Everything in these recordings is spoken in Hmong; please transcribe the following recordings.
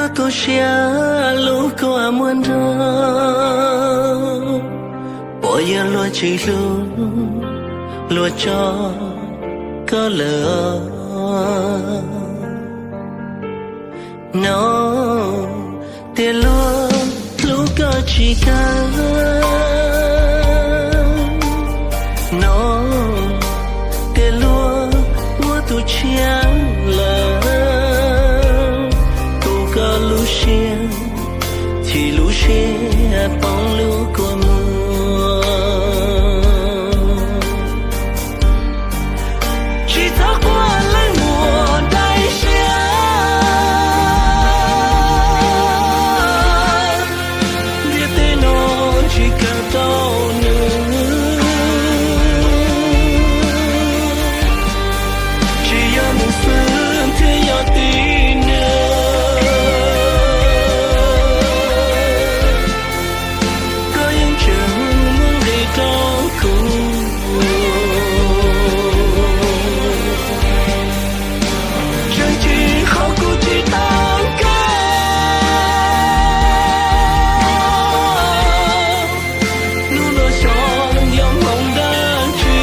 Koj siab lub kua muag nrog, puas yog luag tsis hlub, luag tso koj lawm? Hnov tias luag hlub koj tsis kawg, hnov tias luag muaj tus tshiab lawm. Kuv koj lub siab, chim lub siab poob lub kua muag. Tsis txhob quaj leej muam dai siab, ntiaj teb no tsis kawm tau nws. Tsis yog nws xwb thiaj yog tib neeg, koj yeej tseem muaj nqis rau kuv. Tseem tsis qhov kuv tsis tau kawg, hnub no xyov yog hmoov dab tsi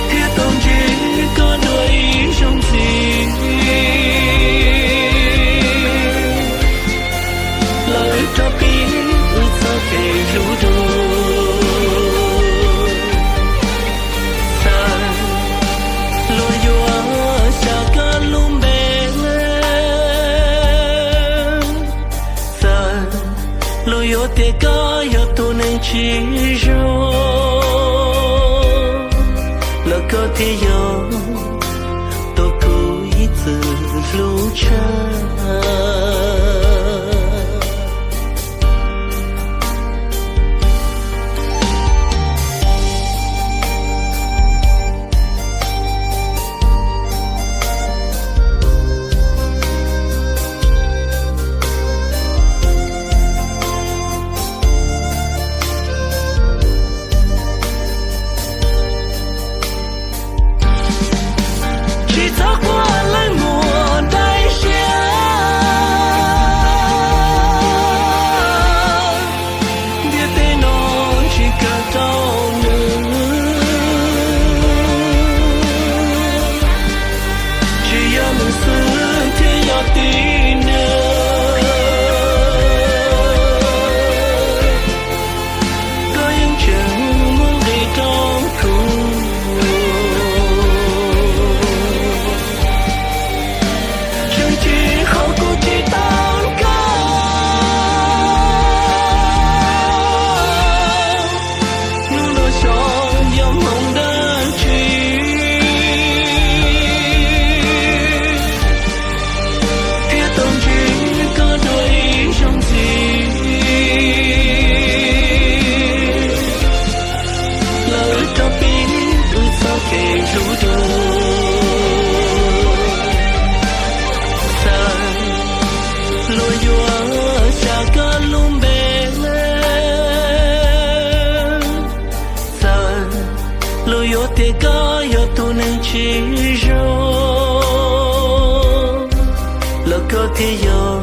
thiaj tau ntsib koj dua ib zaug ntxiv. Lawv rov pib wb txoj kev hlub dua, xav luag yuav xyaum koj lub npe, xav luag yuav tias koj yog tus neeg tsis zoo, los koj thiaj yog tus kuv ib txwm hlub tshaj. Tsis txhob quaj leej muam dai siab, ntiaj teb no tsis kawm tau nws. Tsis yog nws xwb thiaj yog tib neeg, koj yeej tseem muaj nqis rau kuv. Tseem tsis qhov kuv tsis tau kawg, hnub no xyov yog hmoov dab tsi thiaj tau ntsib koj dua ib zaug ntxiv. Lawv rov pib wb txoj kev hlub dua, xav luag yuav xyaum koj lub npe, xav luag yuav tias koj yog tus neeg tsis zoo, los koj thiaj yog